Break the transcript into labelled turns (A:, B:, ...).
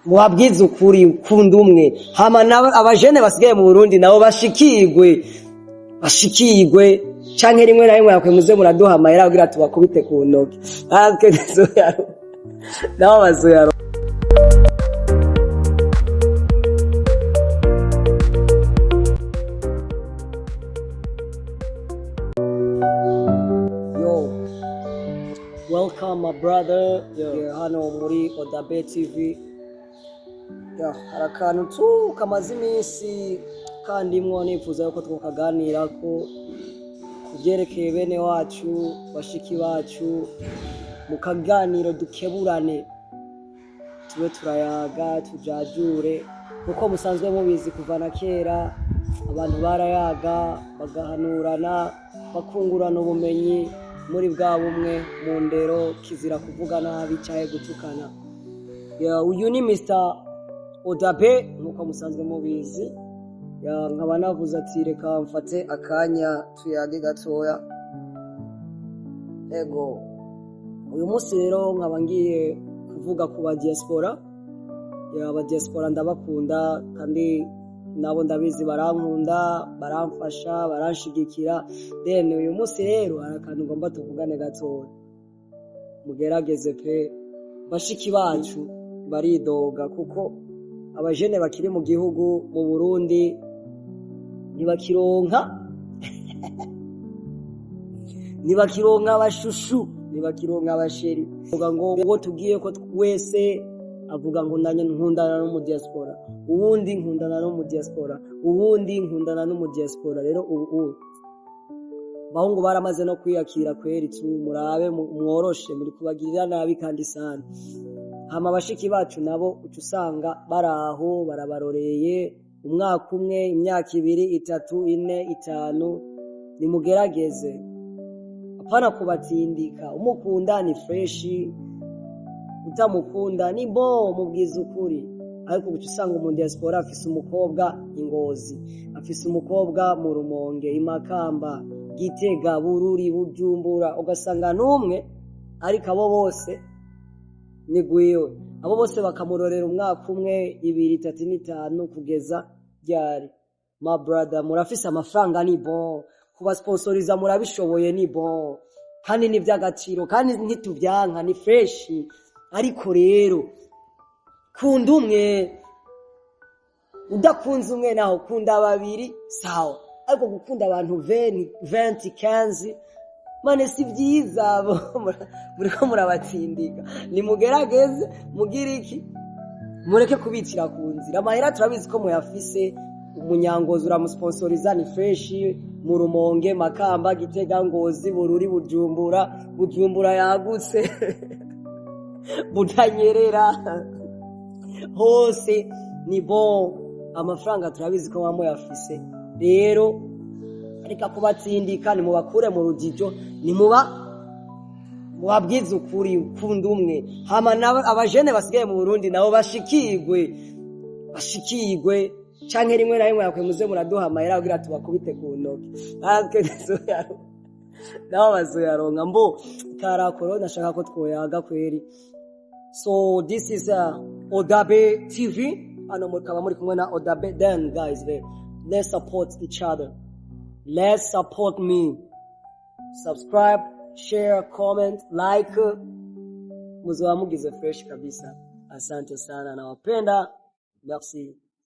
A: Mubabwize ukuri, ukunda umwe, hama abajene basigaye mu Burundi nabo bashikirwe, canke rimwe na rimwe yakwe muze muraduha amahera kugira tubakubite ku ntoki. Natwe nabo bazoyaronka. Yo, welcome my brother.
B: Yo.
A: Yeah, hano muri Odabe TV. Yeah, hari akantu tu kamaze iminsi kandi mwo nifuza yuko twokaganirako ku byerekeye bene wacu, bashiki bacu, mu kaganiro dukeburane, tube turayaga, tujajure, kuko musanzwe mubizi kuva na kera abantu barayaga, bagahanurana, bakungurana ubumenyi muri bwa bumwe mu ndero. Kizira kuvuga nabi canke gutukana. Ya, uyu ni Mr Odabe nkuko musanzwe mubizi. Ya, nkaba navuze ati reka mfate akanya tuyage gatoya. Ego, uyu munsi rero nkaba ngiye kuvuga ku ba diaspora. Ya, aba diaspora ndabakunda kandi nabo ndabizi barankunda, baramfasha, baranshigikira. Then uyu munsi rero hari akantu ngomba tuvugane gatoya. Mugerageze pe, bashiki bacu baridoga kuko abajene bakiri mu gihugu mu Burundi ntibakironka abashushu, ntibakironka abasheri. Avuga ngo uwo tugiye ko wese avuga ngo nanye nkundana no mu diaspora, uwundi nkundana no mu diaspora, uwundi nkundana no mu diaspora. Rero ubu bahungu baramaze no kwiyakira kweri tu, murabe mworoshe muri kubagirira nabi kandi sana. Hama bashiki bacu nabo uca usanga baraho barabaroreye umwaka umwe, imyaka 2, 3, 4, 5. Nimugerageze apana kubatindika. Umukunda ni fresh, utamukunda ni bo mubwiza ukuri. Ariko uca usanga umu diaspora afise umukobwa i Ngozi, afise umukobwa mu Rumonge, i Makamba, Gitega, Bururi, Bujumbura, ugasanga n'umwe, ariko abo bose ni gwiwe. Abo bose bakamurorera umwaka umwe, 2, 3 n'5 kugeza ryari? My brother, murafise amafaranga ni bon, kubasponsoriza murabishoboye ni bon, kandi ni ivy'agaciro, kandi ntituvyanka, ni fresh. Ariko rero kunda umwe, udakunze umwe naho kunda babiri sawa, ariko gukunda abantu 20, 15 mane si vyiza. Muriko murabatsindika. Nimugerageze mugire iki, mureke kubicira ku nzira. Amahera turabizi ko muyafise, umunyangozi uramusponsoriza ni fresh, mu Rumonge, Makamba, Gitega, Ngozi, Bururi, Bujumbura, Bujumbura yagutse, Butanyerera, hose ni bon. Amafaranga turabizi ko muyafise, rero reka kubatsindika, nimubakure mu rujijo, mubabwize ukuri, ukunda umwe, hama abajene basigaye mu Burundi nabo bashikirwe, canke rimwe na rimwe yakwe muze muraduha amahera kugira tubakubite ku ntoki. Natwe nabo bazoyaronka. Mbo karakoro nashaka ko twoyaga kweri. So this is Odabe TV, hano mukaba muri kumwe na Odabe. Then guys, let's support each other, let's support me, subscribe, share, comment, like, muzoba mugize fresh kabisa. Asante sana, nawapenda, merci.